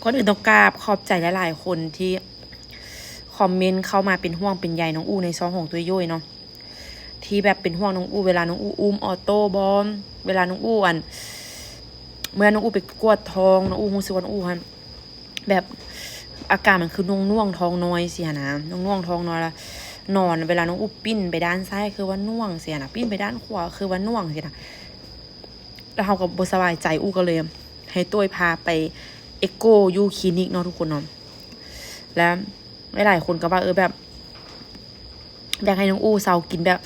ກ່ອນອື່ນຕ້ອງກາບຂອບໃຈຫຼາຍໆຄົນທີ່ຄອມເມັນເຂົ້າມາເປັນຫ່ວງເປັນໃຍນ້ອງອູ້ໃນຊ່ອງຂອງຕົວໂຢຍເນາະ ທີ່ແບບເປັນຫ່ວງນ້ອງອູ້ເວລານ້ອງອູ້ອຸ້ມອໍໂຕ້ບໍ ເວລານ້ອງອູ້ ອັນ ເມື່ອນ້ອງອູ້ໄປກວດທ້ອງ ນ້ອງອູ້ຮູ້ສຶກວ່ານ້ອງອູ້ຫັ້ນ ແບບອາການມັນຄືໜ່ວງໆທ້ອງນ້ອຍຊີ້ຫັ້ນນະ ໜ່ວງໆທ້ອງນ້ອຍ ແລ້ວນອນ ເວລານ້ອງອູ້ປີ້ນໄປດ້ານຊ້າຍຄືວ່າໜ່ວງຊີ້ຫັ້ນນະ ປີ້ນໄປດ້ານຂວາຄືວ່າໜ່ວງຊີ້ນະ ແລ້ວເຮົາກໍບໍ່ສະບາຍໃຈ ອູ້ກໍເລີຍໃຫ້ໂຕ້ຍພາໄປເອັກໂກຢູ່ຄລີນິກເນາະທຸກຄົນເນາະ ແລ້ວຫຼາຍໆຄົນກໍວ່າ ເອີ ແບບ ຢາກໃຫ້ນ້ອງອູ້ເຊົາກິນແບບ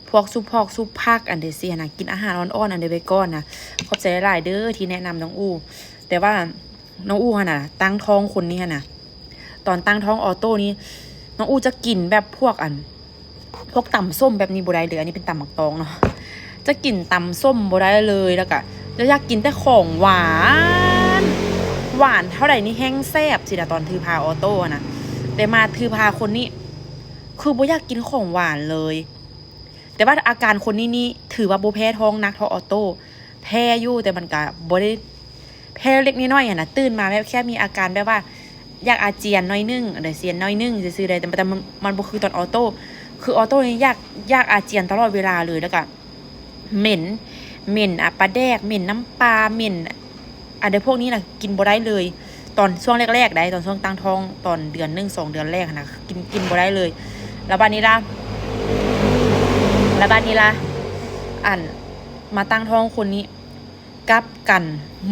ພວກຊຸບພອກຊຸບຜັກອັນໃດຊີ້ຫັ້ນນະ ກິນອາຫານອ່ອນໆອັນໃດໄວ້ກ່ອນນະ ຂອບໃຈຫຼາຍໆເດີທີ່ແນະນຳນ້ອງອູ້ ແຕ່ວ່ານ້ອງອູ້ຫັ້ນນະ ຕັ້ງທ້ອງຄົນນີ້ຫັ້ນນະ ຕອນຕັ້ງທ້ອງອໍໂຕ້ນີ້ ນ້ອງອູ້ຈະກິນແບບພວກອັນ ພວກຕຳສົ້ມແບບນີ້ບໍ່ໄດ້ເລີຍ ອັນນີ້ເປັນຕຳໝາກຕອງເນາະ ຈະກິນຕຳສົ້ມບໍ່ໄດ້ເລີຍ ແລ້ວກະຈະຢາກກິນແຕ່ຂອງຫວານ ຫວານເທົ່າໃດນີ້ແຮ່ງແຊບຊີ້ນະ ຕອນຖືພາອໍໂຕ້ຫັ້ນນະ ແຕ່ມາຖືພາຄົນນີ້ ຄືບໍ່ຢາກກິນຂອງຫວານເລີຍ ແຕ່ວ່າອາການຄົນນີ້ນີ້ຖືວ່າບໍ່ແພ້ທ້ອງໜັກເທົ່າອໍໂຕ້ ແພ້ຢູ່ ແຕ່ມັນກະບໍ່ໄດ້ແພ້ເລັກໆນ້ອຍໆຫັ້ນນະ ຕື່ນມາແບບແຄ່ມີອາການແບບວ່າຢາກອາຈຽນໜ້ອຍໜຶ່ງ ອາຈຽນໜ້ອຍໜຶ່ງຊື່ໆ ແຕ່ ແຕ່ມັນ ມັນບໍ່ຄືຕອນອໍໂຕ້ ຄືອໍໂຕ້ນີ້ຢາກ ຢາກອາຈຽນຕະຫຼອດເວລາເລີຍ ແລ້ວກະ ເໝັນ ເໝັນ ອາ ປາແດກ ເໝັນນ້ຳປາ ເໝັນ ອັນໃດພວກນີ້ນະ ກິນບໍ່ໄດ້ເລີຍ ຕອນຊ່ວງແລກໆໃດ໋ ຕອນຊ່ວງຕັ້ງທ້ອງ ຕອນເດືອນໜຶ່ງສອງເດືອນແລກຫັ້ນນະ ກິນ ກິນບໍ່ໄດ້ເລີຍ ແລ້ວບາດນີ້ລະ ແລ້ວບາດນີ້ລະ ອັນ ມາຕັ້ງທ້ອງຄົນນີ້ ກັບກັນ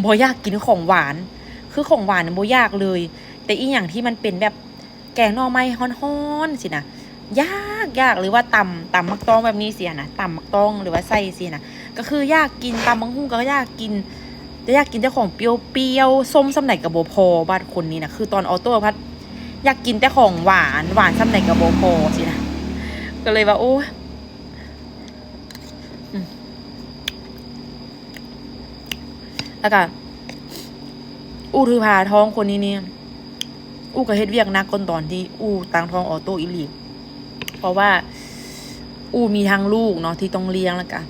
ບໍ່ຢາກກິນຂອງຫວານ ຄືຂອງຫວານບໍ່ຢາກເລີຍ ແຕ່ອີ່ຫຍັງທີ່ມັນເປັນແບບ ແກງໜໍ່ໄມ້ຮ້ອນໆຊີ້ນະ ຢາກ ຢາກ ຫຼືວ່າຕຳ ຕຳໝາກຕອງແບບນີ້ຊີ້ນະ ຕຳໝາກຕອງ ຫຼືວ່າໃສ່ຊີ້ນະ ກໍຄືຢາກກິນ ຕຳບັກຫຸ່ງກໍຢາກກິນ ແຕ່ຢາກກິນແຕ່ຂອງປ່ຽວໆ ສົ້ມສ່ຳໃດກໍບໍ່ພໍ ບາດຄົນນີ້ນະ ຄືຕອນອໍໂຕ້ພັດ ຢາກກິນແຕ່ຂອງຫວານ ຫວານສ່ຳໃດກໍບໍ່ພໍຊີ້ນະ ກໍເລີຍວ່າ ໂອ້ຍ ອືມ ແລ້ວກະ ອູ້ຖືພາທ້ອງຄົນນີ້ນີ້ ອູ້ກໍເຮັດວຽກໜັກກ່ອນຕອນທີ່ອູ້ຕັ້ງທ້ອງອໍໂຕ້ອີ່ຫຼີ ເພາະວ່າອູ້ມີທັງລູກເນາະທີ່ຕ້ອງລ້ຽງ ແລ້ວກະ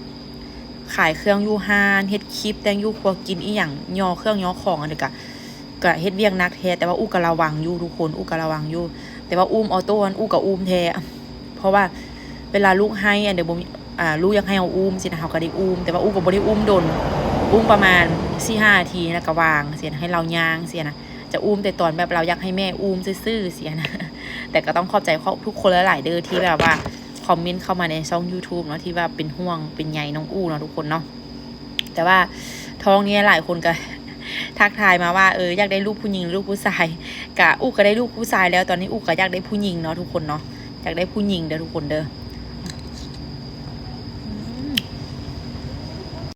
ຂາຍເຄື່ອງຢູ່ຮ້ານ ເຮັດຄລິບແຕ່ງຢູ່ຄົວກິນອີ່ຫຍັງ ຍໍເຄື່ອງຍໍຂອງ ອັນນີ້ກະ ກະເຮັດວຽກໜັກແທ້ ແຕ່ວ່າອູ້ກໍລະວັງຢູ່ທຸກຄົນ ອູ້ກໍລະວັງຢູ່ ແຕ່ວ່າອຸ້ມອໍໂຕ້ຫັ້ນ ອູ້ກໍອຸ້ມແທ້ ເພາະວ່າເວລາລູກໄຫ້ ອັນໃດບໍ່ມີ ອ່າ ລູກຢາກໃຫ້ເຮົາອຸ້ມຊີ້ນະ ເຮົາກໍໄດ້ອຸ້ມ ແຕ່ວ່າອູ້ກໍບໍ່ໄດ້ອຸ້ມດົນ ອຸ້ມປະມານສີ່ຫ້ານາທີ ແລ້ວກໍວາງຊີ້ນະ ໃຫ້ລາວຍ່າງຊີ້ນະ ຈະອຸ້ມແຕ່ຕອນແບບລາວຢາກໃຫ້ແມ່ອຸ້ມຊື່ໆຊີ້ນະ ແຕ່ກໍຕ້ອງຂອບໃຈທຸກຄົນຫຼາຍໆເດີ ທີ່ແບບວ່າຄອມເມັນເຂົ້າມາໃນຊ່ອງຢູທູບເນາະ ທີ່ວ່າເປັນຫ່ວງເປັນໃຍນ້ອງອູ້ເນາະທຸກຄົນເນາະ. ແຕ່ວ່າທ້ອງນີ້ຫຼາຍຄົນກໍທັກທາຍມາວ່າ ເອີ ຢາກໄດ້ລູກຜູ້ຍິງ ລູກຜູ້ຊາຍ ກະ ອູ້ກໍໄດ້ລູກຜູ້ຊາຍແລ້ວ ຕອນນີ້ອູ້ກໍຢາກໄດ້ຜູ້ຍິງເນາະທຸກຄົນເນາະ ຢາກໄດ້ຜູ້ຍິງເດີທຸກຄົນເດີ.